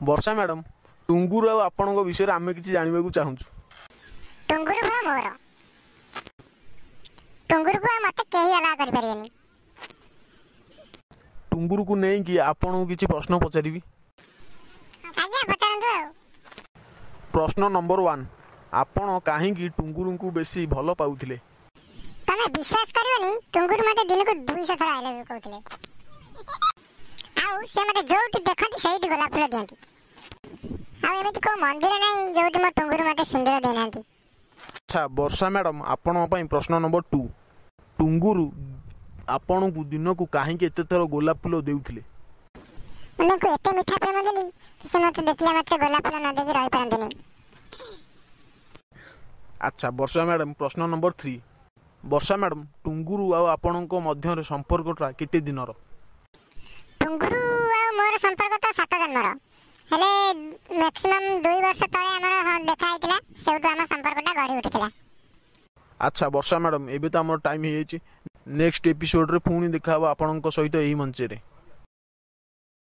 ବର୍ଷା ମ୍ୟାଡ଼ାମ୍, ଟୁଙ୍ଗୁରୁ ଆଉ ଆପଣଙ୍କ ବିଷୟରେ ଆମେ କିଛି ଜାଣିବାକୁ ଚାହୁଁଛୁ। ଟୁଙ୍ଗୁରୁ ପୁରା ମୋର। ଟୁଙ୍ଗୁରୁକୁ ଆଉ ମତେ କେହି ଅଲଗା କରିପାରିବେନି। ଟୁଙ୍ଗୁରୁକୁ ନେଇକି ଆପଣଙ୍କୁ କିଛି ପ୍ରଶ୍ନ ପଚାରିବି। ଆଜ୍ଞା, ପଚାରନ୍ତୁ। ଆଉ ପ୍ରଶ୍ନ ନମ୍ବର 1, ଆପଣ କାହିଁକି ଟୁଙ୍ଗୁରୁଙ୍କୁ ବେଶୀ ଭଲ ପାଉଥିଲେ? ତମେ ବିଶ୍ୱାସ କରିବନି, ଟୁଙ୍ଗୁରୁ ମତେ ଦିନକୁ 200 ଥର I love you କହୁଥିଲେ, ଆଉ ସେ ମତେ ଯୋଉଠି ଦେଖନ୍ତି ସେଇଠି ଗୋଲାପ ଫୁଲ ଦିଅନ୍ତି। ଆଉ ଏମିତି କୋଉ ମନ୍ଦିର ନାହିଁ ଯୋଉଠି ମୋ ଟୁଙ୍ଗୁରୁ ମତେ ସିନ୍ଦୁର ଦେଇନାହାନ୍ତି। ଆଚ୍ଛା ବର୍ଷା ମ୍ୟାଡ଼ାମ୍, ଆପଣଙ୍କ ପାଇଁ ପ୍ରଶ୍ନ ନମ୍ବର 2, ଟୁଙ୍ଗୁରୁ ଆପଣଙ୍କୁ ଦିନକୁ କାହିଁକି ଏତେ ଥର ଗୋଲାପ ଫୁଲ ଦେଉଥିଲେ? ମୁଁ ତାଙ୍କୁ ଏତେ ମିଠା ପ୍ରେମ ଦେଲି କି ସେ ମତେ ଦେଖିଲା ମାତ୍ରେ ଗୋଲାପ ଫୁଲ ନ ଦେଇକି ରହିପାରନ୍ତିନି। ଆଚ୍ଛା ବର୍ଷା ମ୍ୟାଡ଼ାମ୍, ପ୍ରଶ୍ନ ନମ୍ବର 3, ବର୍ଷା ମ୍ୟାଡ଼ାମ୍, ଟୁଙ୍ଗୁରୁ ଆଉ ଆପଣଙ୍କ ମଧ୍ୟରେ ସମ୍ପର୍କଟା କେତେ ଦିନର? ଟୁଙ୍ଗୁରୁ ଆଉ ମୋର ସମ୍ପର୍କ ତ 7 ଜନ୍ମର, ହେଲେ ମ୍ୟାକ୍ସିମମ୍ 2 ବର୍ଷ ତଳେ ଆମର ଦେଖା ହେଇଥିଲା, ସେଇଠୁ ଆମ ସମ୍ପର୍କଟା ଗଢ଼ି ଉଠିଥିଲା। ଆଚ୍ଛା ବର୍ଷା ମ୍ୟାଡ଼ାମ୍, ଏବେ ତ ଆମର ଟାଇମ୍ ହେଇଯାଇଛି। ନେକ୍ସଟ ଏପିସୋଡ଼ରେ ପୁଣି ଦେଖାହେବ ଆପଣଙ୍କ ସହିତ ଏହି ମଞ୍ଚରେ।